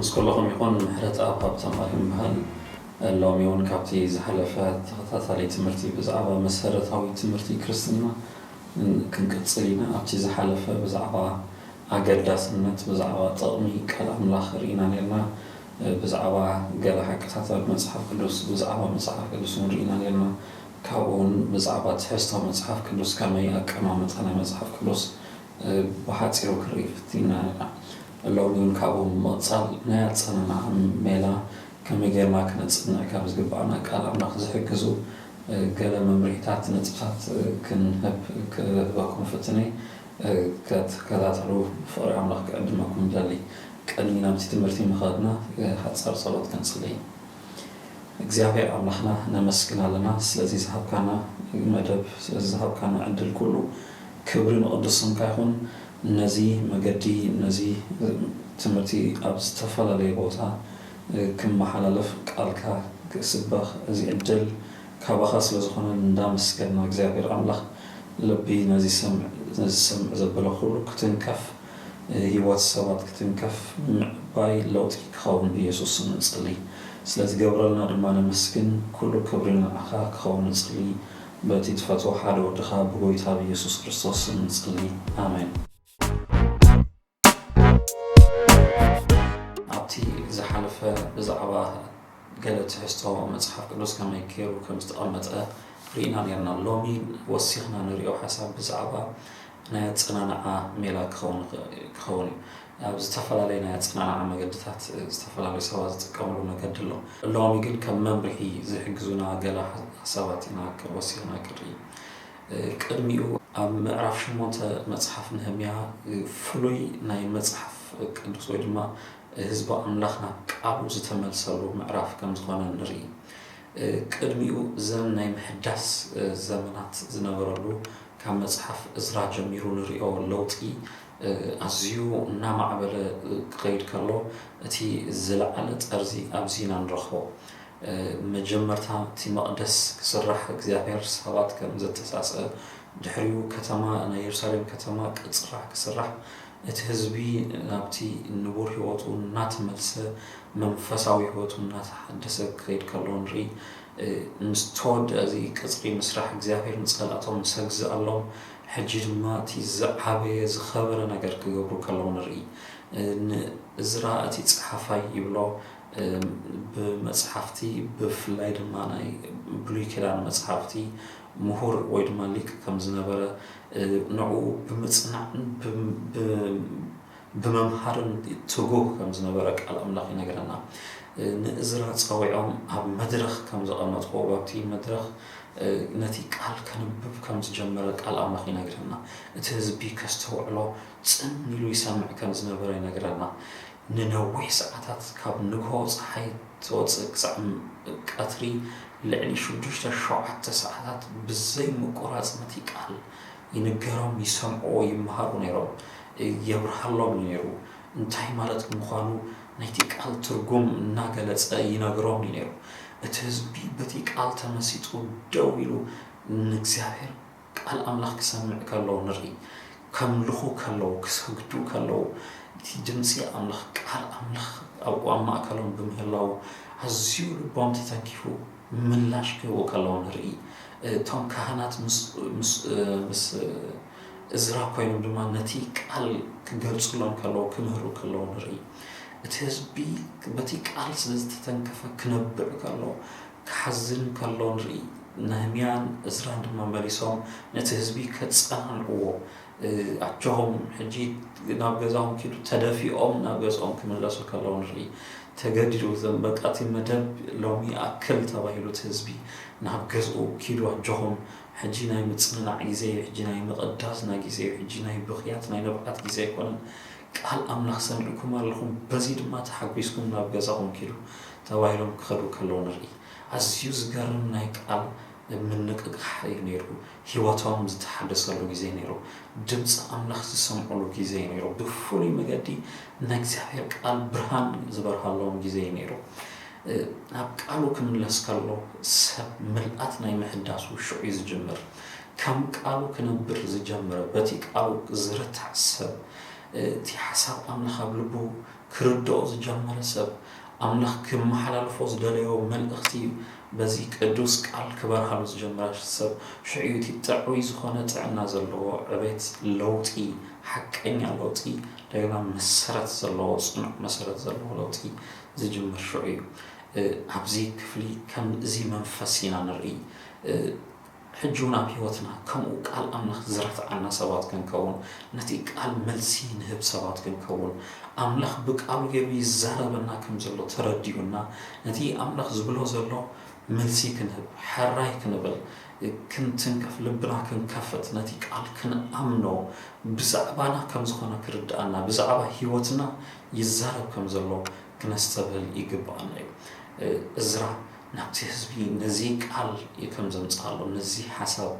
ምስ ኩልኹም ይኹን። ምሕረት ኣብ ሃብተማርያም ይበሃል። ሎሚ እውን ካብቲ ዝሓለፈ ተኸታታሊ ትምህርቲ ብዛዕባ መሰረታዊ ትምህርቲ ክርስትና ክንቅጽል ኢና። ኣብቲ ዝሓለፈ ብዛዕባ ኣገዳስነት፣ ብዛዕባ ጥቕሚ ቃል ኣምላኽ ርኢና ነርና። ብዛዕባ ገለ ሓቅታት ኣብ መጽሓፍ ቅዱስ፣ ብዛዕባ መጽሓፍ ቅዱስ እውን ርኢና ነርና። ካብኡ እውን ብዛዕባ ትሕዝቶ መጽሓፍ ቅዱስ፣ ከመይ ኣቀማምጣ ናይ መጽሓፍ ቅዱስ ብሓጺሩ ክርኢ ፍቲና ኢና። ሎሚ እውን ካብኡ ምቕጻል ናይ ኣጸናንዓ ሜላ ከመይ ጌርና ክነጽንዕ ከም ዝግባኣና ቃል ኣምላኽ ዝሕግዙ ገለ መምርሒታት፣ ነጥብታት ክንህብ ክህበኩም ፍትነ። ክትከታተሉ ፍቕሪ ኣምላኽ ክዕድመኩም ይደሊ። ቅድሚ ናብቲ ትምህርቲ ምኻድና ሓጻር ጸሎት ክንጽሊ። እግዚኣብሔር ኣምላኽና ነመስግን ኣለና ስለዚ ዝሃብካና መደብ፣ ስለዚ ዝሃብካና ዕድል ኩሉ ክብሪ ንቕዱስ ስምካ ይኹን። ነዚ መገዲ፣ ነዚ ትምህርቲ ኣብ ዝተፈላለየ ቦታ ክመሓላለፍ፣ ቃልካ ክስበኽ እዚ ዕድል ካባኻ ስለ ዝኾነ እንዳመስገንና እግዚኣብሔር ኣምላኽ ልቢ ነዚ ሰምዕ፣ ነዚ ሰምዕ ዘበለ ኩሉ ክትንከፍ፣ ህይወት ሰባት ክትንከፍ፣ ምዕባይ ለውጢ ክኸውን ብኢየሱስ ስም ንጽሊ። ስለዚ ገብረልና ድማ ነመስግን። ኩሉ ክብሪ ንዓኻ ክኸውን ንጽሊ። በቲ ትፈትዎ ሓደ ወድኻ ብጎይታ ብኢየሱስ ክርስቶስ ስም ንጽሊ። ኣሜን። ኣብቲ ዝሓለፈ ብዛዕባ ገለ ትሕዝቶ መጽሓፍ ቅዱስ ከመይ ገይሩ ከም ዝተቐመጠ ርኢና ነርና። ሎሚ ወሲኽና ንሪኦ ሓሳብ ብዛዕባ ናይ ኣጸናንዓ ሜላ ክኸውን ይኽእል፣ ክኸውን እዩ። ኣብ ዝተፈላለየ ናይ ኣጸናንዓ መገድታት ዝተፈላለዩ ሰባት ዝጥቀምሉ መገዲ ኣሎ። ሎሚ ግን ከም መምርሒ ዝሕግዙና ገለ ሓሳባት ኢና ወሲኽና ክንርኢ። ቅድሚኡ ኣብ ምዕራፍ ሸሞንተ መጽሓፍ ነህምያ ፍሉይ ናይ መጽሓፍ ቅዱስ ወይ ድማ ህዝቢ ኣምላኽ ናብ ቃሉ ዝተመልሰሉ ምዕራፍ ከም ዝኾነ ንርኢ። ቅድሚኡ ዘን ናይ ምሕዳስ ዘመናት ዝነበረሉ ካብ መጽሓፍ እዝራ ጀሚሩ ንሪኦ ለውጢ ኣዝዩ እናማዕበለ ክኸይድ ከሎ እቲ ዝለዓለ ጠርዚ ኣብዚ ኢና ንረኽቦ። መጀመርታ እቲ መቕደስ ክስራሕ እግዚኣብሔር ሰባት ከም ዘተሳሰ፣ ድሕሪኡ ከተማ ናይ የሩሳሌም ከተማ ቅጽራ ክስራሕ፣ እቲ ህዝቢ ናብቲ ንቡር ህይወቱ እናተመልሰ መንፈሳዊ ህይወቱ እናተሓደሰ ክኸይድ ከሎ ንርኢ። ምስ ተወድአ እዚ ቅጽሪ ምስራሕ እግዚኣብሔር ንጸላእቶም ምስ ኣግዝኣሎም፣ ሕጂ ድማ እቲ ዝዓበየ ዝኸበረ ነገር ክገብሩ ከለዉ ንርኢ። ንእዝራ እቲ ጸሓፋይ ይብሎ፣ ብመጽሓፍቲ ብፍላይ ድማ ናይ ብሉይ ኪዳን መጽሓፍቲ ምሁር ወይ ድማ ሊቅ ከም ዝነበረ፣ ንዕኡ ብምጽናዕን ብም-፣ ብ-፣ ብምምሃርን ትጉህ ከም ዝነበረ ቃል ኣምላኽ ይነግረና። ንእዝራ ጸዊዖም ኣብ መድረኽ ከም ዘቐመጥዎ፣ ኣብቲ መድረኽ ነቲ ቃል ከንብብ ከም ዝጀመረ ቃል ኣምላኽ ይነግረና። እቲ ህዝቢ ከስተውዕሎ ጽን ኢሉ ይሰምዕ ከም ዝነበረ ይነግረና። ንነዊሕ ሰዓታት ካብ ንግሆ ጸሓይ ትወጽእ ክሳዕ ቀትሪ ልዕሊ ሽዱሽተ ሸውዓተ ሰዓታት ብዘይ ምቁራጽ ነቲ ቃል ይንገሮም፣ ይሰምዕዎ፣ ይመሃሩ ነይሮም። የብርሃሎም እዩ ነይሩ። እንታይ ማለት ምዃኑ ናይቲ ቃል ትርጉም እናገለጸ ይነግሮም እዩ ነይሩ። እቲ ህዝቢ በቲ ቃል ተመሲጡ ደው ኢሉ ንእግዚኣብሔር ቃል ኣምላኽ ክሰምዕ ከሎ ንርኢ። ከምልኹ ከለዉ፣ ክሰግዱ ከለዉ፣ እቲ ድምጺ ኣምላኽ፣ ቃል ኣምላኽ ኣብኡ ኣብ ማእከሎም ብምህላዉ፣ ኣዝዩ ልቦም ተተንኪፉ ምላሽ ክህቡ ከለዉ ንርኢ። እቶም ካህናት ምስ፣ ምስ፣ ምስ እዝራ ኮይኖም ድማ ነቲ ቃል ክገልጹሎም ከለዉ፣ ክምህሩ ከለዉ ንርኢ። እቲ ህዝቢ በቲ ቃል ስለ ዝተተንከፈ ክነብዕ ከሎ፣ ክሓዝን ከሎ ንርኢ። ነህምያን እዝራን ድማ መሊሶም ነቲ ህዝቢ ከጸናንዕዎ፣ እ፣ ኣጆኹም፣ ሕጂ ናብ ገዛኹም ኪዱ፣ ተደፊኦም ናብ ገዝኦም ክምለሱ ከለዉ ንርኢ። ተገዲዱ፣ ዘም-፣ በቃ፣ እቲ መደብ ሎሚ ይኣክል ተባሂሉ፣ እቲ ህዝቢ ናብ ገዝኡ ኪዱ፣ ኣጆኹም፣ ሕጂ ናይ ምጽንናዕ ግዜ እዩ፣ ሕጂ ናይ ምቕዳስና ግዜ እዩ፣ ሕጂ ናይ ብኽያት፣ ናይ ንብዓት ግዜ ኣይኮነን። ቃል ኣምላኽ ሰሚዕኩም ኣለኹም፣ በዚ ድማ ተሓጒስኩም ናብ ገዛኹም ኪዱ ተባሂሎም ክኸዱ ከለዉ ንርኢ። ኣዝዩ ዝገርም ናይ ቃል ምንቅቃሕ እዩ ነይሩ። ህይወቶም ዝተሓደሰሉ ግዜ ነይሩ። ድምፂ ኣምላኽ ዝሰምዑሉ ግዜ እዩ ነይሩ። ብፍሉይ መገዲ ናይ እግዚኣብሔር ቃል ብርሃን ዝበርሃሎም ግዜ እዩ ነይሩ። እ፣ ናብ ቃሉ ክምለስ ከሎ ሰብ ምልኣት ናይ ምሕዳሱ ሽዑ እዩ ዝጅምር። ከም ቃሉ ክነብር ዝጀመረ፣ በቲ ቃሉ ዝርታዕ ሰብ እቲ ሓሳብ ኣምላኽ ኣብ ልቡ ክርድኦ ዝጀመረ ሰብ፣ ኣምላኽ ክመሓላልፎ ዝደለዮ መልእኽቲ በዚ ቅዱስ ቃል ክበርሃሉ ዝጀመረ ሰብ፣ ሽዑ እዩ እቲ ጥዑይ ዝኾነ ጥዕና ዘለዎ ዕቤት፣ ለውጢ፣ ሓቀኛ ለውጢ፣ እንደገና መሰረት ዘለዎ፣ ጽኑዕ መሰረት ዘለዎ ለውጢ ዝጅምር ሽዑ እዩ። እ፣ ኣብዚ ክፍሊ ከም እዚ መንፈስ ኢና ንርኢ። እ፣ ሕጂ እውን ኣብ ህይወትና ከምኡ ቃል ኣምላኽ ዝረትዓና ሰባት ክንከውን፣ ነቲ ቃል መልሲ ንህብ ሰባት ክንከውን፣ ኣምላኽ ብቃሉ ገይሩ ይዛረበና ከም ዘሎ ተረዲኡና፣ ነቲ ኣምላኽ ዝብሎ ዘሎ መልሲ ክንህብ፣ ሕራይ ክንብል፣ ክንትንከፍ፣ ልብና ክንከፍት፣ ነቲ ቃል ክንኣምኖ፣ ብዛዕባና ከም ዝኾነ ክርድኣና፣ ብዛዕባ ህይወትና ይዛረብ ከም ዘሎ ክነስተብህል ይግብኣና እዩ። እዝራ ናብቲ ህዝቢ ነዚ ቃል እዩ ከም ዘምጽኣሎም፣ ነዚ ሓሳብ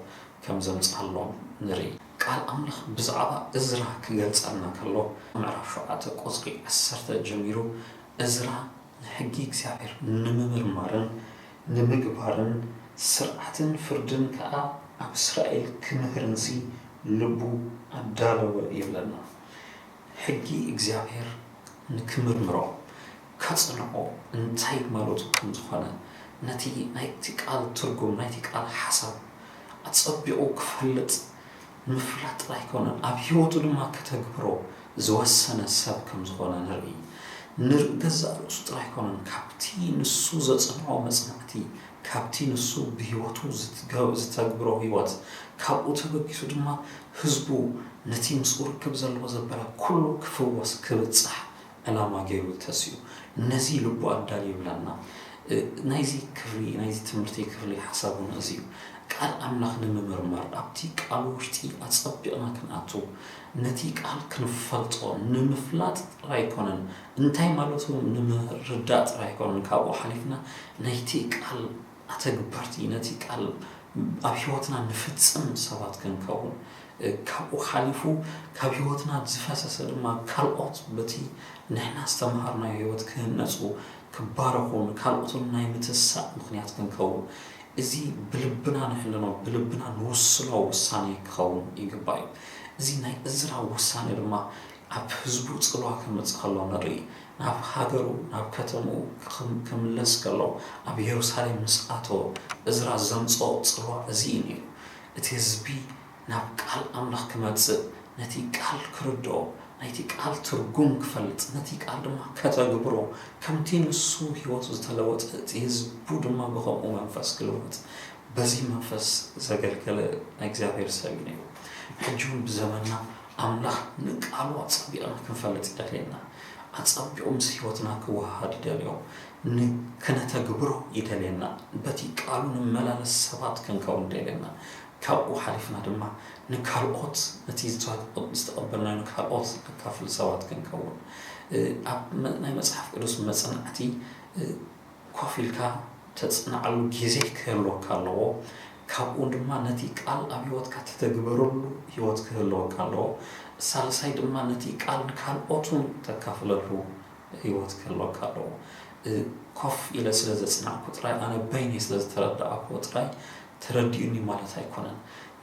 ከም ዘምጽኣሎም ንርኢ። ቃል ኣምላኽ ብዛዕባ እዝራ ክገልጸልና ከሎ፣ ምዕራፍ ሸውዓተ ቁጽሪ ዓሰርተ ጀሚሩ፣ እዝራ ንሕጊ እግዚኣብሔር ንምምርማርን ንምግባርን፣ ስርዓትን ፍርድን ከኣ ኣብ እስራኤል ክምህርንሲ ልቡ ኣዳለወ ይብለና። ሕጊ እግዚኣብሔር ንክምርምሮ፣ ከጽንዖ፣ እንታይ ማለቱ ከም ዝኾነ፣ ነቲ ናይቲ ቃል ትርጉም፣ ናይቲ ቃል ሓሳብ ኣጸቢቑ ክፈልጥ ምፍላጥ ጥራይ ኣይኮነን፣ ኣብ ህይወቱ ድማ ከተግብሮ ዝወሰነ ሰብ ከም ዝኾነ ንርኢ። ንር-፣ ገዛእ ርእሱ ጥራይ ኣይኮነን፣ ካብቲ ንሱ ዘጽንዖ መጽናዕቲ፣ ካብቲ ንሱ ብህይወቱ ዝትገ-፣ ዝተግብሮ ህይወት፣ ካብኡ ተበጊሱ ድማ ህዝቡ ነቲ ምስኡ ርክብ ዘለዎ ዘበለ ኩሉ ክፍወስ ክብጻሕ ዕላማ ገይሩ ተሲኡ። ነዚ ልቡ ኣዳልዩ ይብለና። እ፣ ናይዚ ክፍሊ፣ ናይዚ ትምህርቲ ክፍሊ ሓሳብ እውን እዚ እዩ። ቃል ኣምላኽ ንምምርማር፣ ኣብቲ ቃል ውሽጢ ኣጸቢቕና ክንኣቱ፣ ነቲ ቃል ክንፈልጦ፣ ንምፍላጥ ጥራይ ኣይኮነን፣ እንታይ ማለቱ ንምርዳእ ጥራይ ኣይኮነን፣ ካብኡ ሓሊፍና ናይቲ ቃል ኣተግበርቲ፣ ነቲ ቃል ኣብ ህይወትና ንፍጽም ሰባት ክንከውን፣ እ፣ ካብኡ ሓሊፉ ካብ ህይወትና ዝፈሰሰ ድማ ካልኦት በቲ ንሕና ዝተምሃርናዮ ህይወት ክህነጹ፣ ክባረኹ፣ ንካልኦት እውን ናይ ምትሳእ ምኽንያት ክንከውን፣ እዚ ብልብና ንሕልኖ፣ ብልብና ንውስኖ ውሳኔ ክኸውን ይግባእ እዩ። እዚ ናይ እዝራ ውሳኔ ድማ ኣብ ህዝቡ ጽልዋ ከምጽእ ከሎ ንርኢ። ናብ ሃገሩ፣ ናብ ከተምኡ ክም-፣ ክምለስ ከሎ፣ ኣብ የሩሳሌም ምስ ኣተወ፣ እዝራ ዘምጽኦ ጽልዋ እዚ እዩ ነይሩ። እቲ ህዝቢ ናብ ቃል ኣምላኽ ክመጽእ፣ ነቲ ቃል ክርድኦ፣ ናይቲ ቃል ትርጉም ክፈልጥ፣ ነቲ ቃል ድማ ከተግብሮ፣ ከምቲ ንሱ ህይወቱ ዝተለወጠ፣ እቲ ህዝቡ ድማ ብኸምኡ መንፈስ ክልወጥ፣ በዚ መንፈስ ዘገልገለ ናይ እግዚኣብሔር ሰብ እዩ ነይሩ። ሕጂ እውን ብዘመንና ኣምላኽ ንቃሉ ኣጸቢቕና ክንፈልጥ ይደልየና። ኣጸቢቑ ምስ ህይወትና ክወሃሃድ ይደልዮ። ን-፣ ክነተግብሮ ይደልየና። በቲ ቃሉ ንመላለስ ሰባት ክንከውን ይደልየና። ካብኡ ሓሊፍና ድማ ንካልኦት፣ ነቲ ዝተቐ-፣ ዝተቐበልናዮ ንካልኦት ነካፍል ሰባት ክንከውን። እ፣ ኣብ መ-፣ ናይ መጽሓፍ ቅዱስ መጽናዕቲ፣ እ፣ ኮፍ ኢልካ ተጽንዓሉ ግዜ ክህልወካ ኣለዎ። ካብኡ ድማ ነቲ ቃል ኣብ ህይወትካ ተተግበረሉ ህይወት ክህልወካ ኣለዎ። ሳልሳይ ድማ ነቲ ቃል ንካልኦት እውን ተካፍለሉ ህይወት ክህልወካ ኣለዎ። እ፣ ኮፍ ኢለ ስለ ዘጽናዕኩ ጥራይ፣ ኣነ በይነይ ስለ ዝተረዳእኩ ጥራይ ተረዲኡኒ ማለት ኣይኮነን።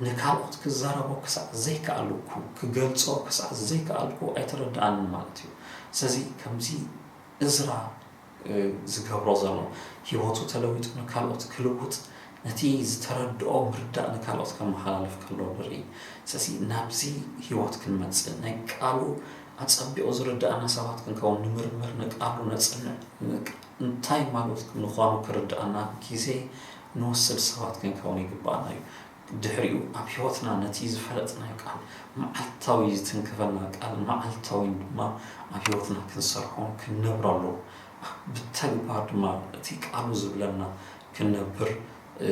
ንካልኦት ክዛረቦ ክሳዕ ዘይከኣልኩ፣ ክገልጾ ክሳዕ ዘይከኣልኩ ኣይተረድኣንን ማለት እዩ። ስለዚ ከምዚ እዝራ እ፣ ዝገብሮ ዘሎ፣ ህይወቱ ተለዊጡ ንካልኦት ክልውጥ፣ ነቲ ዝተረድኦ ምርዳእ ንካልኦት ከመሓላልፍ ከሎ ንርኢ። ስለዚ ናብዚ ህይወት ክንመጽእ፣ ናይ ቃሉ ኣጸቢቑ ዝርድኣና ሰባት ክንከውን ንምርምር፣ ንቃሉ ነጽንዕ፣ ንቅ-፣ እንታይ ማለት ምዃኑ ክርድኣና ግዜ ንወስድ ሰባት ክንከውን ይግብኣና እዩ። ድሕሪኡ ኣብ ህይወትና ነቲ ዝፈለጥናዮ ቃል፣ መዓልታዊ ዝትንክፈና ቃል፣ መዓልታዊ ድማ ኣብ ህይወትና ክንሰርሖን ክንነብረሉ፣ ብተግባር ድማ እቲ ቃሉ ዝብለና ክንነብር፣ እ፣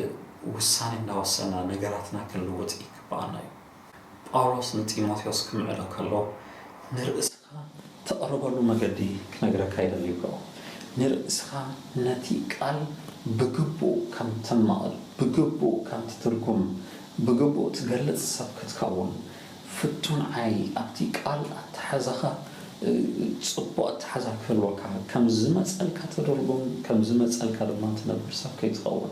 ውሳኔ እንዳወሰና ነገራትና ክንልውጥ ይግብኣና እዩ። ጳውሎስ ንጢሞቴዎስ ክምዕዶ ከሎ፣ ንርእስኻ ተቕርበሉ መገዲ ክነግረካ ይደሊ ይብሎ። ንርእስኻ ነቲ ቃል ብግቡእ ከም ተማቕል፣ ብግቡእ ከም ትትርጉም፣ ብግቡእ ትገልጽ ሰብ ክትከውን፣ ፍቱን ዓይ ኣብቲ ቃል ኣተሓዛኻ፣ እ፣ ጽቡቕ ኣተሓዛ ክህልወካ፣ ከም ዝመጸልካ ትርጉም፣ ከም ዝመጸልካ ድማ ትነብር ሰብ ከይትኸውን፣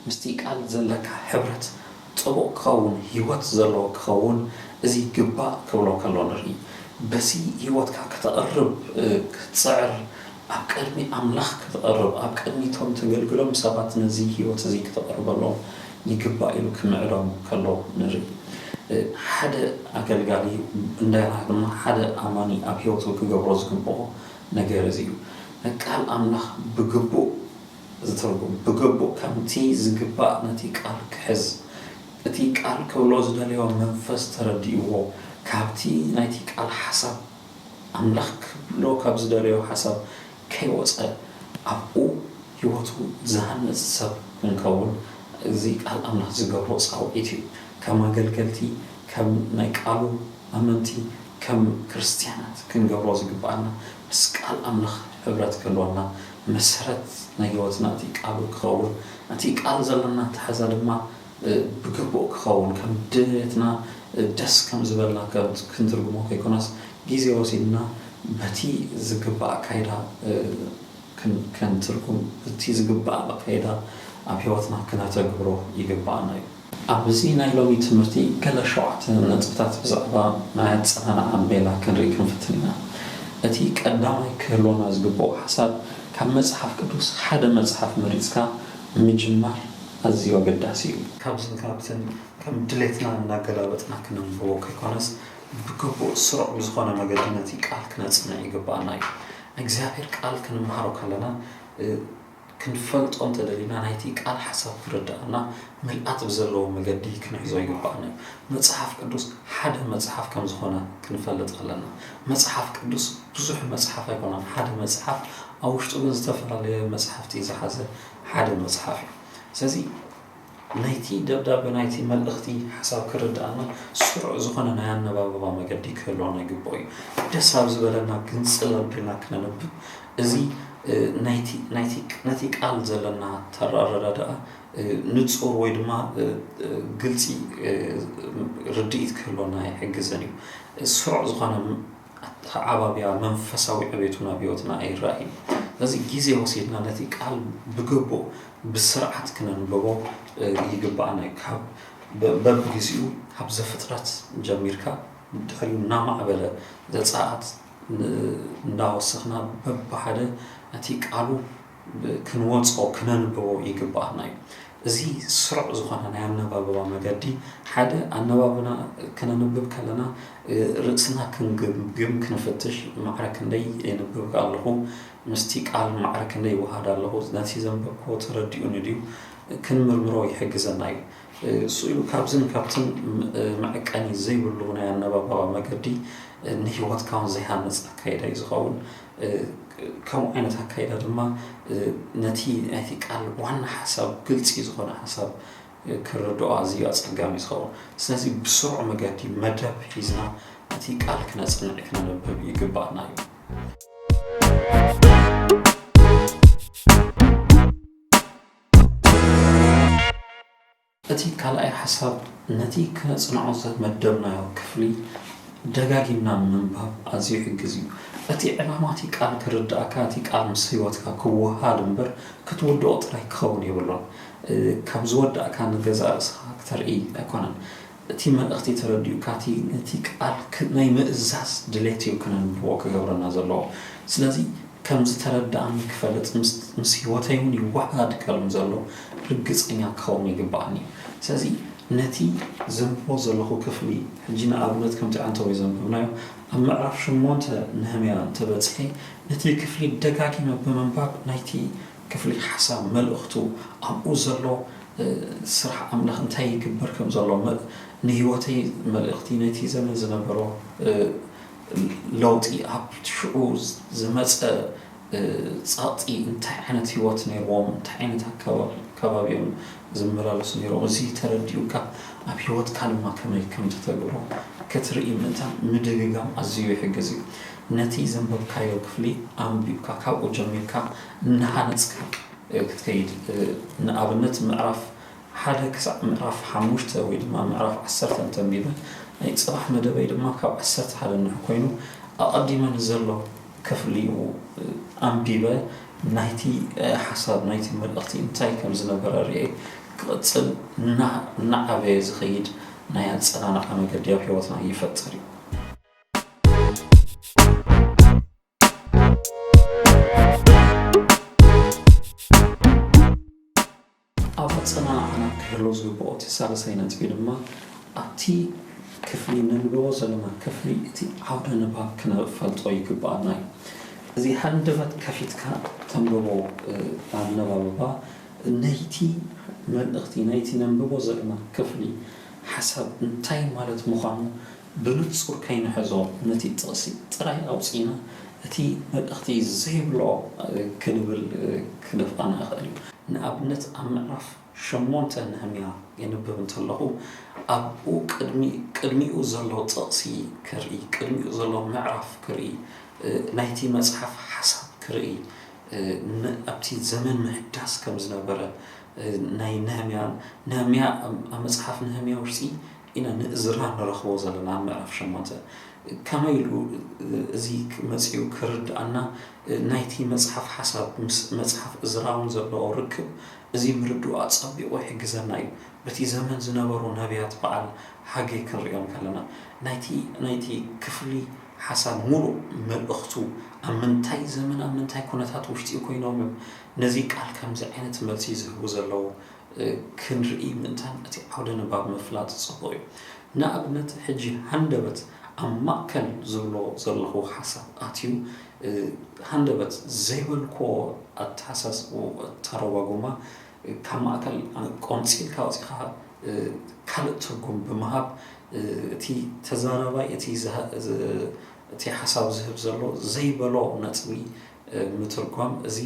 ምስቲ ቃል ዘለካ ሕብረት ጥቡቕ ክኸውን፣ ህይወት ዘለዎ ክኸውን፣ እዚ ይግባእ ክብሎ ከሎ ንርኢ። በዚ ህይወትካ ከተቕርብ ክትፅዕር፣ ኣብ ቅድሚ ኣምላኽ ከተቕርብ፣ ኣብ ቅድሚ እቶም ተገልግሎም ሰባት ነዚ ህይወት እዚ ክተቕርበሎም ይግባእ ኢሉ ክምዕዶም ከሎ ንርኢ። ሓደ ኣገልጋሊ እንደገና ድማ ሓደ ኣማኒ ኣብ ህይወቱ ክገብሮ ዝግብኦ ነገር እዚ እዩ። ቃል ኣምላኽ ብግቡእ ዝትርጉም፣ ብግቡእ ከምቲ ዝግባእ ነቲ ቃል ክሕዝ፣ እቲ ቃል ክብሎ ዝደለዮ መንፈስ ተረዲእዎ፣ ካብቲ ናይቲ ቃል ሓሳብ ኣምላኽ ክብሎ ካብ ዝደለዮ ሓሳብ ከይወጸ ኣብኡ ህይወቱ ዝሃንጽ ሰብ ክንከውን እዚ ቃል ኣምላኽ ዝገብሮ ጻውዒት እዩ። ከም ኣገልገልቲ፣ ከም ናይ ቃሉ ኣመንቲ፣ ከም ክርስትያናት ክንገብሮ ዝግብኣና ምስ ቃል ኣምላኽ ሕብረት ክህልወና መሰረት ናይ ህይወትና እቲ ቃሉ ክኸውን፣ እቲ ቃል ዘለና ኣተሓዛ ድማ ብግቡእ ክኸውን ከም ድሌትና ደስ ከም ዝበልና ክንትርጉሞ ከይኮነስ ግዜ ወሲድና በቲ ዝግባእ ኣካይዳ ክንትርጉም በቲ ዝግባእ ኣካይዳ ኣብ ህይወትና ክነተግብሮ ይግባኣና እዩ። ኣብዚ ናይ ሎሚ ትምህርቲ ገለ ሸውዓተ ነጥብታት ብዛዕባ ናይ ኣጸናንዓ ሜላ ክንርኢ ክንፍትን ኢና። እቲ ቀዳማይ ክህልወና ዝግብኦ ሓሳብ ካብ መጽሓፍ ቅዱስ ሓደ መጽሓፍ መሪጽካ ምጅማር ኣዝዩ ኣገዳሲ እዩ። ካብዝን ካብትን ከም ድሌትና እናገላበጥና ክነንብቦ ከይኮነስ ብግቡእ ስሩዕ ብዝኾነ መገዲ ነቲ ቃል ክነጽንዕ ይግባኣና እዩ። እግዚኣብሔር ቃል ክንምሃሮ ከለና ክንፈልጦ እንተደሊና ናይቲ ቃል ሓሳብ ክርድኣና ምልኣት ብዘለዎ መገዲ ክንሕዞ ይግባኣና እዩ። መጽሓፍ ቅዱስ ሓደ መጽሓፍ ከም ዝኾነ ክንፈልጥ ኣለና። መጽሓፍ ቅዱስ ብዙሕ መጽሓፍ ኣይኮነን። ሓደ መጽሓፍ ኣብ ውሽጡ ግን ዝተፈላለየ መጽሓፍቲ ዝሓዘ ሓደ መጽሓፍ እዩ። ስለዚ ናይቲ ደብዳበ ናይቲ መልእኽቲ ሓሳብ ክርድኣና ስሩዕ ዝኾነ ናይ ኣነባብባ መገዲ ክህልወና ይግብኦ እዩ። ደስ ኣብ ዝበለና ግንጽል ኣቢልና ክነንብብ እዚ ናይቲ ናይቲ ነቲ ቃል ዘለና ተራ ኣረዳድኣ ንጹር ወይ ድማ ግልጺ ርድኢት ክህልወና ኣይሕግዘን እዩ። ስሩዕ ዝኾነ ኣተዓባብያ መንፈሳዊ ዕቤቱ ናብ ህይወትና ኣይረኣይን። ስለዚ ግዜ ወሲድና ነቲ ቃል ብግቡእ ብስርዓት ክነንብቦ ይግባኣና እዩ። ካብ በብግዚኡ ካብ ዘፍጥረት ጀሚርካ ድሕሪኡ እናማዕበለ ዘጸኣት እንዳወሰኽና በብሓደ ነቲ ቃሉ ክንወጾ ክነንብቦ ይግባኣና እዩ። እዚ ስሩዕ ዝኾነ ናይ ኣነባብባ መገዲ ሓደ ኣነባብና ክነንብብ ከለና ርእስና ክንግምግም ክንፍትሽ ማዕረ ክንደይ የንብብ ኣለኹ፣ ምስቲ ቃል ማዕረ ክንደይ ይወሃድ ኣለኹ፣ ነቲ ዘንበብክዎ ተረዲኡኒ ድዩ ክንምርምሮ ይሕግዘና እዩ። እሱ ኢሉ ካብዝን ካብትን መዐቀኒ ዘይብሉ ናይ ኣነባብባ መገዲ ንህይወትካ እውን ዘይሃንጽ ኣካይዳ እዩ ዝኸውን። ከምኡ ዓይነት ኣካይዳ ድማ ነቲ ናይቲ ቃል ዋና ሓሳብ ግልፂ ዝኾነ ሓሳብ ክርድኦ ኣዝዩ ኣፀጋሚ ዝኸውን። ስለዚ ብስሩዕ መገዲ መደብ ሒዝና እቲ ቃል ክነፅንዕ ክነንብብ ይግባኣና እዩ። እቲ ካልኣይ ሓሳብ ነቲ ክነጽንዖ ዝመደብናዮ ክፍሊ ደጋጊምና ምንባብ ኣዝዩ ይሕግዝ እዩ። እቲ ዕላማ እቲ ቃል ክርድኣካ፣ እቲ ቃል ምስ ህይወትካ ክወሃድ እምበር ክትውድኦ ጥራይ ክኸውን የብሉን። ካብ ዝወዳእካ ንገዛእ ርእስኻ ክተርኢ ኣይኮነን። እቲ መልእኽቲ ተረዲኡካ እቲ ነቲ ቃል ናይ ምእዛዝ ድሌት እዩ ክነንብቦ ክገብረና ዘለዎ። ስለዚ ከም ዝተረድኣኒ ክፈልጥ ምስ ህይወተይ እውን ይወሃድ ከም ዘሎ ርግጸኛ ክኸውን ይግብኣኒ እዩ። ስለዚ ነቲ ዘንብቦ ዘለኹ ክፍሊ ሕጂ ንኣብነት ከምቲ ዓንተቦይ ዘንበብናዮ ኣብ ምዕራፍ ሸሞንተ ነህምያ እንተበጽሐ ነቲ ክፍሊ ደጋጊመ ብምንባብ ናይቲ ክፍሊ ሓሳብ መልእኽቱ ኣብኡ ዘሎ ስራሕ ኣምላኽ እንታይ ይግበር ከም ዘሎ ንህይወተይ መልእኽቲ ነቲ ዘመን ዝነበሮ ለውጢ ኣብ ሽዑ ዝመፀ ፃቕጢ እንታይ ዓይነት ህይወት ነይርዎም እንታይ ዓይነት ኣከባቢ እዮም ዝመላለሱ ነይሮም እዚ ተረዲኡካ ኣብ ህይወትካ ድማ ከመይ ከም ተተግብሮ ክትርኢ ምእንታን ምድግጋም ኣዝዩ ይሕግዝ እዩ። ነቲ ዘንበብካዮ ክፍሊ ኣንቢብካ ካብኡ ጀሚርካ እናሃነፅካ ክትከይድ ንኣብነት ምዕራፍ ሓደ ክሳዕ ምዕራፍ ሓሙሽተ ወይ ድማ ምዕራፍ ዓሰርተ እንተንቢበ ናይ ፅባሕ መደበይ ድማ ካብ ዓሰርተ ሓደ ንሕ ኮይኑ ኣቐዲመ ንዘሎ ክፍሊ ኣንቢበ ናይቲ ሓሳብ ናይቲ መልእኽቲ እንታይ ከም ዝነበረ ርኤ ክቕፅል እናዓበየ ዝኸይድ ናይ ኣፀናንዓ መገዲ ኣብ ህይወትና ይፈጥር እዩ። ኣብ ኣጸናንዓና ክህሉ ዝግብኦ እቲ ሳልሳይ ነጥቢ ድማ ኣብቲ ክፍሊ ነንብቦ ዘለና ክፍሊ እቲ ዓውደ ንባብ ክነፈልጦ ይግብኣና እዩ። እዚ ሃንደበት ከፊትካ ተንብቦ ኣነባብባ ነይቲ መልእኽቲ ናይቲ ነንብቦ ዘለና ክፍሊ ሓሳብ እንታይ ማለት ምዃኑ ብንጹር ከይንሕዞ ነቲ ጥቕሲ ጥራይ ኣውጺእና እቲ መልእኽቲ ዘይብሎ ክንብል ክደፍኣና ይኽእል እዩ። ንኣብነት ኣብ ምዕራፍ ሸሞንተ ነህምያ የንብብ እንተለኹ ኣብኡ ቅድሚኡ ዘሎ ጥቕሲ ክርኢ ቅድሚኡ ዘሎ ምዕራፍ ክርኢ ናይቲ መጽሓፍ ሓሳብ ክርኢ ኣብቲ ዘመን ምሕዳስ ከም ዝነበረ ናይ ነህምያን ነህምያ ኣብ መጽሓፍ ነህምያ ውሽጢ ኢና ንእዝራ ንረኽቦ ዘለና ኣብ ምዕራፍ ሸሞንተ ከመይ ኢሉ እዚ መጺኡ ክርድኣና ናይቲ መጽሓፍ ሓሳብ ምስ መጽሓፍ እዝራ እውን ዘለዎ ርክብ እዚ ምርድኡ ኣጸቢቑ ይሕግዘና እዩ። በቲ ዘመን ዝነበሩ ነብያት በዓል ሓጌ ክንሪኦም ከለና ናይቲ ናይቲ ክፍሊ ሓሳብ ሙሉእ መልእኽቱ ኣብ ምንታይ ዘመን ኣብ ምንታይ ኩነታት ውሽጢ ኮይኖም እዮም ነዚ ቃል ከምዚ ዓይነት መልሲ ዝህቡ ዘለዉ ክንርኢ ምእንታን እቲ ዓውደ ንባብ ምፍላጥ ጽቡቕ እዩ። ንኣብነት ሕጂ ሃንደበት ኣብ ማእከል ዝብሎ ዘለኹ ሓሳብ ኣትዩ ሃንደበት ዘይበልክዎ ኣተሓሳስብኡ ኣተረጓጉማ ካብ ማእከል ቆንጺልካ ኣውጺኻ ካልእ ትርጉም ብምሃብ እቲ ተዛራባይ እቲ እቲ ሓሳብ ዝህብ ዘሎ ዘይበሎ ነጥቢ ምትርጓም እዚ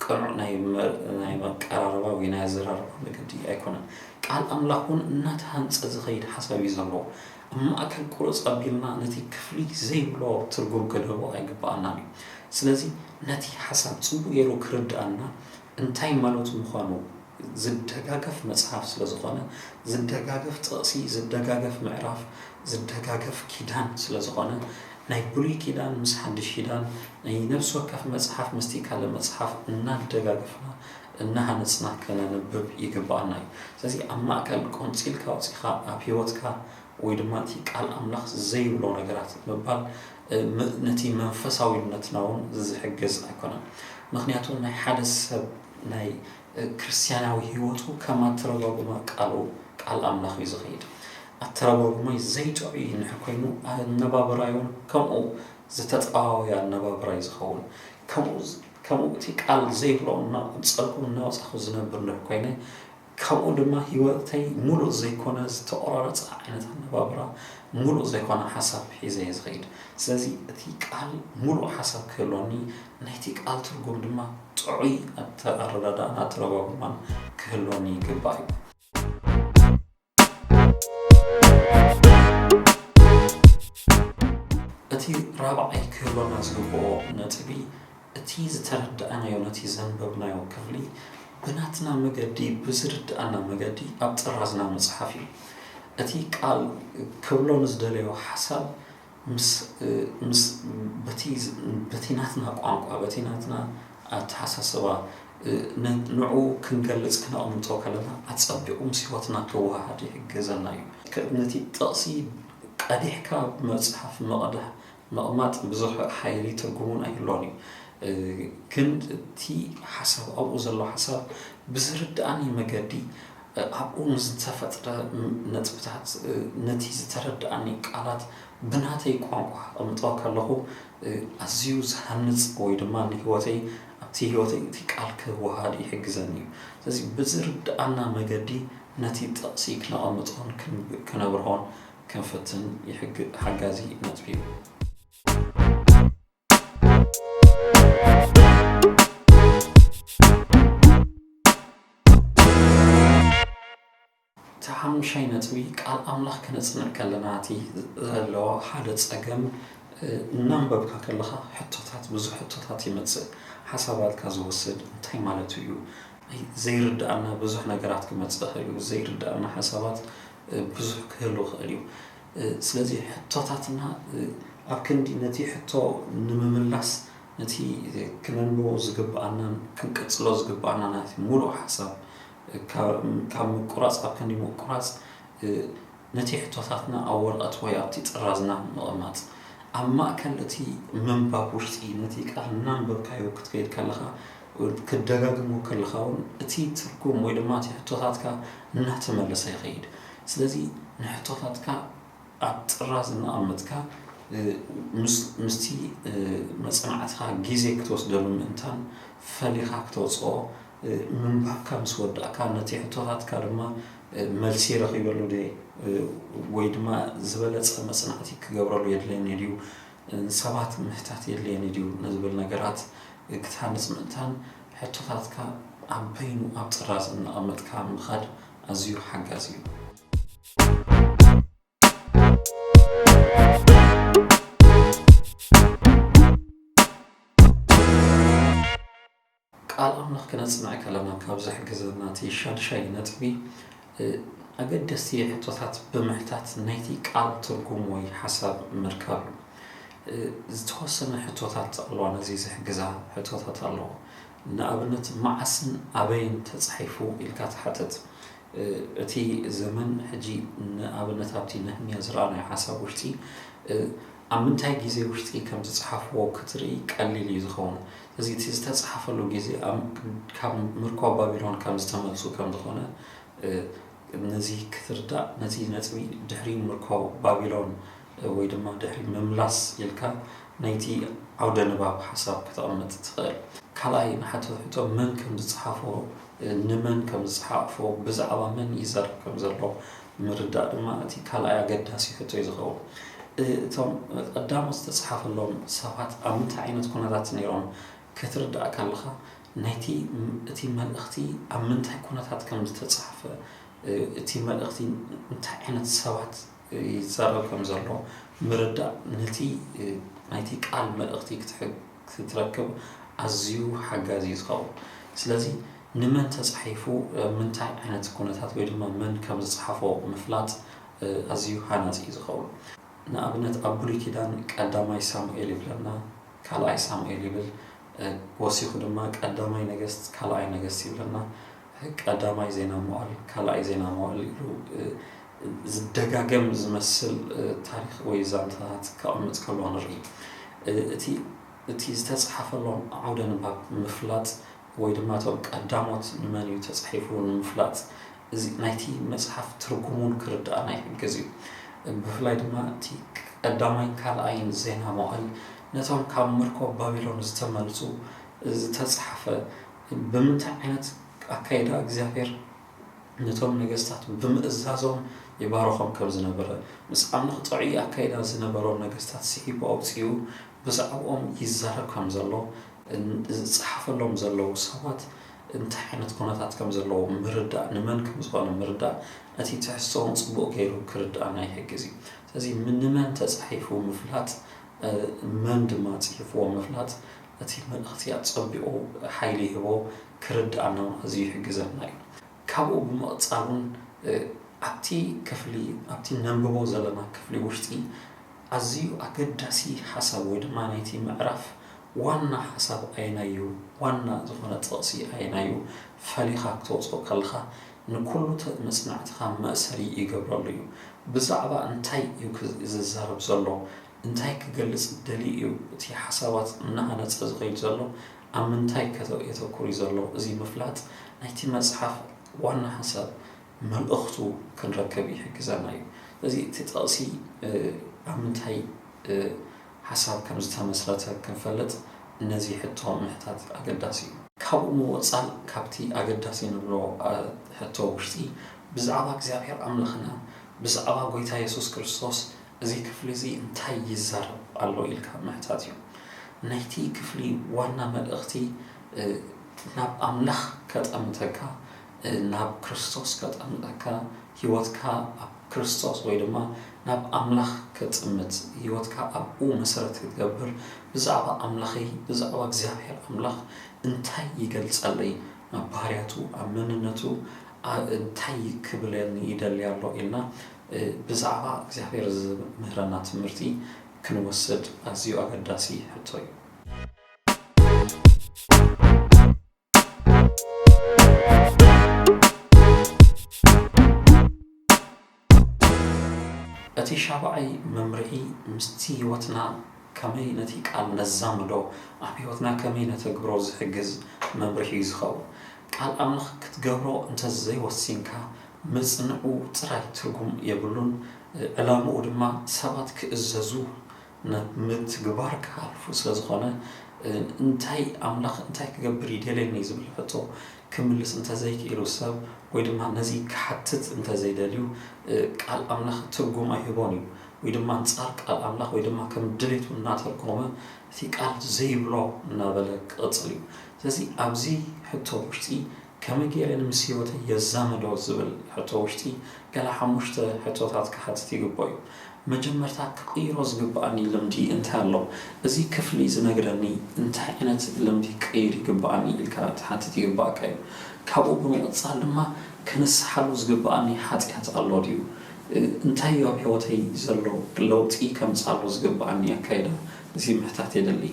ቅኑዕ ናይ መቀራረባ ወይ ናይ ኣዘራርባ መገዲ ኣይኮነን። ቃል ኣምላኽ እውን እናተሃንጸ ዝኸይድ ሓሳብ እዩ ዘለዎ። ኣብ ማእከል ቁርጽ ኣቢልና ነቲ ክፍሊ ዘይብሎ ትርጉም ክንህቦ ኣይግብኣናን እዩ። ስለዚ ነቲ ሓሳብ ጽቡቕ ገይሩ ክርድኣና እንታይ ማለቱ ምዃኑ ዝደጋገፍ መጽሓፍ ስለ ዝኾነ፣ ዝደጋገፍ ጥቕሲ፣ ዝደጋገፍ ምዕራፍ፣ ዝደጋገፍ ኪዳን ስለ ዝኾነ፣ ናይ ብሉይ ኪዳን ምስ ሓድሽ ኪዳን፣ ናይ ነፍሲ ወከፍ መጽሓፍ ምስቲ ካልእ መጽሓፍ እናደጋገፍና እናሃነጽና ከነንብብ ይግብኣና እዩ። ስለዚ ኣብ ማእከል ቆንጺልካ ኣውጺኻ ኣብ ህይወትካ ወይ ድማ እቲ ቃል ኣምላኽ ዘይብሎ ነገራት ምባል ነቲ መንፈሳዊነትና እውን ዝሕግዝ ኣይኮነን። ምክንያቱ ናይ ሓደ ሰብ ናይ ክርስትያናዊ ህይወቱ ከም ኣተረጓጉማ ቃሉ ቃል ኣምላኽ እዩ ዝኸይድ። ኣተረጓጉማይ ዘይጥዑይ እንድሕር ኮይኑ ኣነባብራይ እውን ከምኡ ዝተጠዋወየ ኣነባብራ እዩ ዝኸውን። ከምኡ ከምኡ እቲ ቃል ዘይብሎ እናቐንጸልኩ እናወጻኹ ዝነብር እንድሕር ኮይነ ከምኡ ድማ ህይወተይ ሙሉእ ዘይኮነ ዝተቆራረጸ ዓይነት ኣነባብራ ሙሉእ ዘይኮነ ሓሳብ ሒዘ እየ ዝኸይድ። ስለዚ እቲ ቃል ሙሉእ ሓሳብ ክህልወኒ ናይቲ ቃል ትርጉም ድማ ጥዑይ ኣረዳዳእን ኣተረጓጉማን ክህልወኒ ይግባእ እዩ። እቲ ራብዓይ ክህልወና ዝግብኦ ነጥቢ እቲ ዝተረዳእናዮ ነቲ ዘንበብናዮ ክፍሊ ብናትና መገዲ ብዝርድኣና መገዲ ኣብ ጥራዝና ምጽሓፍ እዩ። እቲ ቃል ክብሎ ንዝደለዮ ሓሳብ ምስ ምስ በቲ በቲ ናትና ቋንቋ በቲ ናትና ኣተሓሳስባ ንዕኡ ክንገልጽ ክነቕምጦ ከለና ኣጸቢቑ ምስ ህይወትና ክወሃሃድ ይሕግዘና እዩ። ነቲ ጥቕሲ ቀዲሕካ መጽሓፍ ምቕዳሕ ምቕማጥ ብዙሕ ሓይሊ ትርጉም እውን ኣይህልዎን እዩ። ግን እቲ ሓሳብ ኣብኡ ዘሎ ሓሳብ ብዝርድኣኒ መገዲ ኣብኡ ንዝተፈጥረ ነጥብታት ነቲ ዝተረድኣኒ ቃላት ብናተይ ቋንቋ ከቕምጦ ከለኹ ኣዝዩ ዝሃንጽ ወይ ድማ ንህይወተይ ኣብቲ ህይወተይ እቲ ቃል ክወሃድ ይሕግዘኒ እዩ። ስለዚ ብዝርድኣና መገዲ ነቲ ጥቕሲ ክነቐምጦን ክነብርሆን ክንፍትን ሓጋዚ ነጥቢ እዩ። እቲ ሓሙሻይ ነጥቢ ቃል ኣምላኽ ክነጽንዕ ከለና እቲ ዘለዎ ሓደ ጸገም እናንበብካ ከለኻ ሕቶታት ብዙሕ ሕቶታት ይመጽእ። ሓሳባትካ ዝወስድ እንታይ ማለቱ እዩ? ዘይርድኣና ብዙሕ ነገራት ክመጽእ ይኽእል እዩ። ዘይርድኣና ሓሳባት ብዙሕ ክህሉ ይኽእል እዩ። ስለዚ ሕቶታትና ኣብ ክንዲ ነቲ ሕቶ ንምምላስ ነቲ ክነንብቦ ዝግብኣናን ክንቅጽሎ ዝግብኣና ናቲ ሙሉእ ሓሳብ ካብ ምቁራጽ ኣብ ክንዲ ምቁራጽ ነቲ ሕቶታትና ኣብ ወረቐት ወይ ኣብቲ ጥራዝና ምቕማጥ። ኣብ ማእከል እቲ ምንባብ ውሽጢ ነቲ ቃል እናንበብካዮ ክትከይድ ከለኻ ክደጋግሞ ከለኻ እውን እቲ ትርጉም ወይ ድማ እቲ ሕቶታትካ እናተመለሰ ይኸይድ። ስለዚ ንሕቶታትካ ኣብ ጥራዝ እናቐመጥካ ምስቲ መፅናዕትኻ ግዜ ክትወስደሉ ምእንታን ፈሊኻ ክተውፅኦ ምንባብካ ምስ ወዳእካ ነቲ ሕቶታትካ ድማ መልሲ ረኺበሉ ድየ ወይ ድማ ዝበለፀ መፅናዕቲ ክገብረሉ የድልየኒ ድዩ፣ ንሰባት ምህታት የድልየኒ ድዩ ንዝብል ነገራት ክትሃንፅ ምእንታን ሕቶታትካ ኣብ በይኑ ኣብ ጥራዝ እናቐመጥካ ምኻድ ኣዝዩ ሓጋዚ እዩ። ቃል ኣምላኽ ክነጽንዕ ከለና ካብ ዝሕግዘና እቲ ሻድሻይ ነጥቢ ኣገደስቲ ሕቶታት ብምሕታት ናይቲ ቃል ትርጉም ወይ ሓሳብ ምርካብ እዩ። ዝተወሰነ ሕቶታት ኣለዋ ነዚ ዝሕግዛ ሕቶታት ኣለዎ። ንኣብነት መዓስን ኣበይን ተጻሒፉ ኢልካ ትሓትት። እቲ ዘመን ሕጂ ንኣብነት ኣብቲ ነህምያ ዝረኣናዮ ሓሳብ ውሽጢ ኣብ ምንታይ ግዜ ውሽጢ ከም ዝጸሓፍዎ ክትርኢ ቀሊል እዩ ዝኸውን። ስለዚ እቲ ዝተጻሓፈሉ ግዜ ካብ ምርኮ ባቢሎን ከም ዝተመልሱ ከም ዝኾነ ነዚ ክትርዳእ ነዚ ነጥቢ ድሕሪ ምርኮ ባቢሎን ወይ ድማ ድሕሪ ምምላስ ኢልካ ናይቲ ዓውደ ንባብ ሓሳብ ከተቐምጥ ትኽእል። ካልኣይ ንሓቶ ሕቶ መን ከም ዝጸሓፎ፣ ንመን ከም ዝጸሓፎ፣ ብዛዕባ መን ይዛረብ ከም ዘሎ ምርዳእ ድማ እቲ ካልኣይ ኣገዳሲ ሕቶ እዩ ዝኸውን። እቶም ቀዳሞት ዝተጸሓፈሎም ሰባት ኣብ ምንታይ ዓይነት ኩነታት ነይሮም ክትርዳእ ከለኻ ናይቲ እቲ መልእኽቲ ኣብ ምንታይ ኩነታት ከም ዝተጻሕፈ እቲ መልእኽቲ እንታይ ዓይነት ሰባት ይዛረብ ከም ዘሎ ምርዳእ ነቲ ናይቲ ቃል መልእኽቲ ክትረክብ ኣዝዩ ሓጋዚ እዩ ዝኸውን። ስለዚ ንመን ተጻሒፉ ምንታይ ዓይነት ኩነታት ወይ ድማ መን ከም ዝጸሓፎ ምፍላጥ ኣዝዩ ሃናጺ እዩ ዝኸውን። ንኣብነት ኣብ ብሉይ ኪዳን ቀዳማይ ሳሙኤል ይብለና፣ ካልኣይ ሳሙኤል ይብል፣ ወሲኹ ድማ ቀዳማይ ነገስት ካልኣይ ነገስት ይብለና፣ ቀዳማይ ዜና መዋዕል ካልኣይ ዜና መዋዕል ኢሉ ዝደጋገም ዝመስል ታሪኽ ወይ ዛንታታት ከቐምጥ ከሎ ንርኢ። እቲ ዝተፃሓፈሎም ዓውደ ንባብ ምፍላጥ ወይ ድማ እቶም ቀዳሞት ንመን እዩ ተፃሒፉ ንምፍላጥ እዚ ናይቲ መፅሓፍ ትርጉሙን ክርዳእና ይሕግዝ እዩ። ብፍላይ ድማ እቲ ቀዳማይን ካልኣይን ዜና መዋዕል ነቶም ካብ ምርኮ ባቢሎን ዝተመልሱ ዝተፃሓፈ ብምንታይ ዓይነት ኣካይዳ እግዚኣብሔር ነቶም ነገስታት ብምእዛዞም ይባርኾም ከም ዝነበረ ምስ ኣምላኽ ጥዑይ ኣካይዳ ዝነበሮም ነገስታት ስሒቡ ኣውፅኡ ብዛዕባኦም ይዛረብ ከም ዘሎ ዝፀሓፈሎም ዘለዉ ሰባት እንታይ ዓይነት ኩነታት ከም ዘለዎም ምርዳእ ንመን ከም ዝኾነ ምርዳእ እቲ ትሕዝቶኦም ፅቡቕ ገይሩ ክርዳእና ይሕግዝ እዩ። ስለዚ ንመን ተፃሒፉ ምፍላጥ መን ድማ ፅሒፍዎ ምፍላጥ እቲ መልእኽቲ ኣፀቢቑ ሓይሊ ይህቦ ክርዳእና ኣዝዩ ይሕግዘና እዩ። ካብኡ ብምቕፃል እውን ኣብቲ ክፍሊ ኣብቲ ነንብቦ ዘለና ክፍሊ ውሽጢ ኣዝዩ ኣገዳሲ ሓሳብ ወይ ድማ ናይቲ ምዕራፍ ዋና ሓሳብ ኣየናይ እዩ፣ ዋና ዝኾነ ጥቕሲ ኣየናይ እዩ ፈሊኻ ክተውፅኦ ከለኻ ንኩሉ መፅናዕትኻ መእሰሪ ይገብረሉ እዩ። ብዛዕባ እንታይ እዩ ዝዛረብ ዘሎ፣ እንታይ ክገልፅ ደልዩ እዩ፣ እቲ ሓሳባት እናሃነፀ ዝኸይድ ዘሎ ኣብ ምንታይ የተኩር እዩ ዘሎ፣ እዚ ምፍላጥ ናይቲ መፅሓፍ ዋና ሓሳብ መልእኽቱ ክንረክብ ይሕግዘና እዩ። ስለዚ እቲ ጥቕሲ ኣብ ምንታይ ሓሳብ ከም ዝተመስረተ ክንፈልጥ ነዚ ሕቶ ምሕታት ኣገዳሲ እዩ። ካብኡ ምወፃል ካብቲ ኣገዳሲ ንብሎ ሕቶ ውሽጢ ብዛዕባ እግዚኣብሔር ኣምላኽና ብዛዕባ ጎይታ የሱስ ክርስቶስ እዚ ክፍሊ እዚ እንታይ ይዛረብ ኣሎ ኢልካ ምሕታት እዩ። ናይቲ ክፍሊ ዋና መልእኽቲ ናብ ኣምላኽ ከጠምተካ ናብ ክርስቶስ ከጠምተካ ህይወትካ ኣብ ክርስቶስ ወይ ድማ ናብ ኣምላኽ ከጥምት ህይወትካ ኣብኡ መሰረት ክትገብር ብዛዕባ ኣምላኸይ ብዛዕባ እግዚኣብሔር ኣምላኽ እንታይ ይገልጸለይ ናብ ባህርያቱ ኣብ መንነቱ እንታይ ክብለኒ ይደሊ ኣሎ ኢልና ብዛዕባ እግዚኣብሔር ዝምህረና ትምህርቲ ክንወስድ ኣዝዩ ኣገዳሲ ሕቶ እዩ። እቲ ሻብዓይ መምርሒ ምስቲ ህይወትና ከመይ ነቲ ቃል ነዛምዶ፣ ኣብ ህይወትና ከመይ ነተግብሮ ዝሕግዝ መምርሒ እዩ ዝኸውን። ቃል ኣምላኽ ክትገብሮ እንተዘይወሲንካ፣ ምጽንዑ ጥራይ ትርጉም የብሉን። ዕላምኡ ድማ ሰባት ክእዘዙ ናብ ምግባር ክሓልፉ ስለ ዝኾነ፣ እንታይ ኣምላኽ እንታይ ክገብር ይደልየኒ ዝብል ሕቶ ክምልስ እንተዘይክኢሉ ሰብ፣ ወይ ድማ ነዚ ክሓትት እንተዘይደልዩ፣ ቃል ኣምላኽ ትርጉም ኣይህቦን እዩ። ወይ ድማ ኣንጻር ቃል ኣምላኽ ወይ ድማ ከም ድሌቱ እናተርጎመ እቲ ቃል ዘይብሎ እናበለ ክቕጽል እዩ። ስለዚ ኣብዚ ሕቶ ውሽጢ ከመይ ገይረ ምስ ህይወተይ የዛምዶ ዝብል ሕቶ ውሽጢ ገለ ሓሙሽተ ሕቶታት ክሓትት ይግባእ እዩ። መጀመርታ ክቕይሮ ዝግብኣኒ ልምዲ እንታይ ኣሎ? እዚ ክፍሊ ዝነግረኒ እንታይ ዓይነት ልምዲ ክቕይር ይግብኣኒ ኢልካ ትሓትት ይግብኣካ እዩ። ካብኡ ብምቕጻል ድማ ክንስሓሉ ዝግብኣኒ ሓጢኣት ኣሎ ድዩ? እንታይ እዩ ኣብ ህይወተይ ዘሎ ለውጢ ከምጽኣሉ ዝግብኣኒ ኣካይዳ? እዚ ምሕታት የድሊ።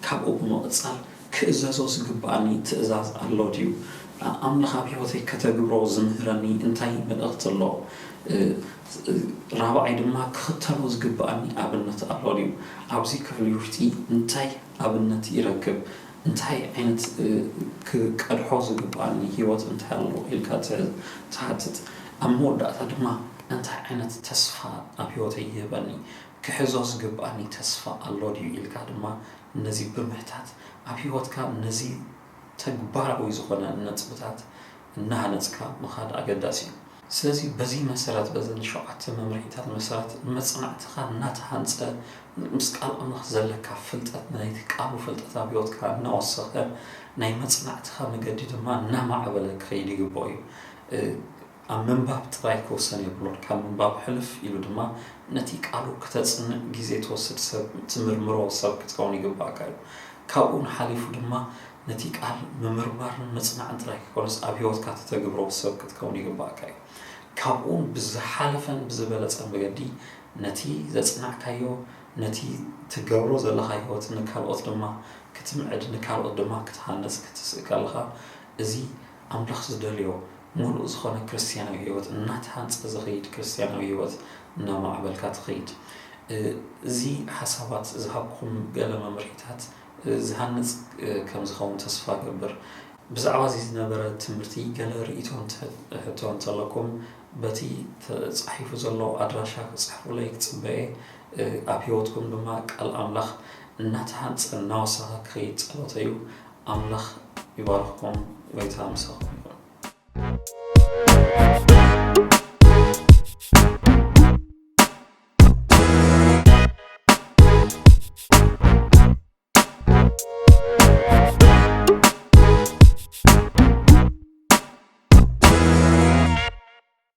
ካብኡ ብምቕጻል ክእዘዞ ዝግብኣኒ ትእዛዝ ኣሎ ድዩ? ኣምላኽ ኣብ ህይወተይ ከተግብሮ ዝምህረኒ እንታይ መልእኽቲ ኣሎ? ራብዓይ ድማ ክኽተሎ ዝግብኣኒ ኣብነት ኣሎ ድዩ? ኣብዚ ክፍሊ ውሽጢ እንታይ ኣብነት ይረክብ? እንታይ ዓይነት ክቀድሖ ዝግብኣኒ ህይወት እንታይ ኣሎ ኢልካ ትሓትት። ኣብ መወዳእታ ድማ እንታይ ዓይነት ተስፋ ኣብ ህይወተይ ይህበኒ? ክሕዞ ዝግብኣኒ ተስፋ ኣሎ ድዩ ኢልካ ድማ ነዚ ብምሕታት ኣብ ህይወትካ ነዚ ተግባራዊ ዝኾነ ነጥብታት እናሃነፅካ ምኻድ ኣገዳሲ እዩ። ስለዚ በዚ መሰረት፣ በዘን ሸውዓተ መምርሒታት መሰረት መጽናዕትኻ እናተሃንጸ፣ ምስ ቃል ኣምላኽ ዘለካ ፍልጠት፣ ናይቲ ቃሉ ፍልጠት ኣብ ህይወትካ እናወሰኸ፣ ናይ መጽናዕትኻ መገዲ ድማ እናማዕበለ ክኸይድ ይግብኦ እዩ። ኣብ ምንባብ ጥራይ ክውሰን የብሉን። ካብ ምንባብ ሕልፍ ኢሉ ድማ ነቲ ቃሉ ክተጽንዕ ግዜ ትወስድ ሰብ፣ ትምርምሮ ሰብ ክትከውን ይግባእካ እዩ። ካብኡ ንሓሊፉ ድማ ነቲ ቃል ምምርማርን ምጽናዕን ጥራይ ከይኮነስ ኣብ ህይወትካ ተተግብሮ ሰብ ክትከውን ይግባእካ እዩ። ካብኡ ብዝሓለፈን ብዝበለጸን መገዲ ነቲ ዘጽናዕካዮ፣ ነቲ ትገብሮ ዘለኻ ህይወት ንካልኦት ድማ ክትምዕድ፣ ንካልኦት ድማ ክትሃንጽ ክትስእ ከለኻ፣ እዚ ኣምላኽ ዝደልዮ ምሉእ ዝኾነ ክርስትያናዊ ህይወት እናተሃንጸ ዝኸይድ ክርስትያናዊ ህይወት እናማዕበልካ ትኸይድ። እዚ ሓሳባት ዝሃብኩም ገለ መምርሒታት ዝሃንጽ ከም ዝኸውን ተስፋ እገብር። ብዛዕባ እዚ ዝነበረ ትምህርቲ ገለ ርእይቶ እንተ-፣ ሕቶ እንተለኩም፣ በቲ ተጻሒፉ ዘሎ ኣድራሻ ክጽሕፉለይ ክጽበየ። ኣብ ህይወትኩም ድማ ቃል ኣምላኽ እናተሃንጸ እናወሰኸ ክኸይድ ጸሎተይ እዩ። ኣምላኽ ይባርኽኩም። ጎይታ ምሳኹም ይኹን።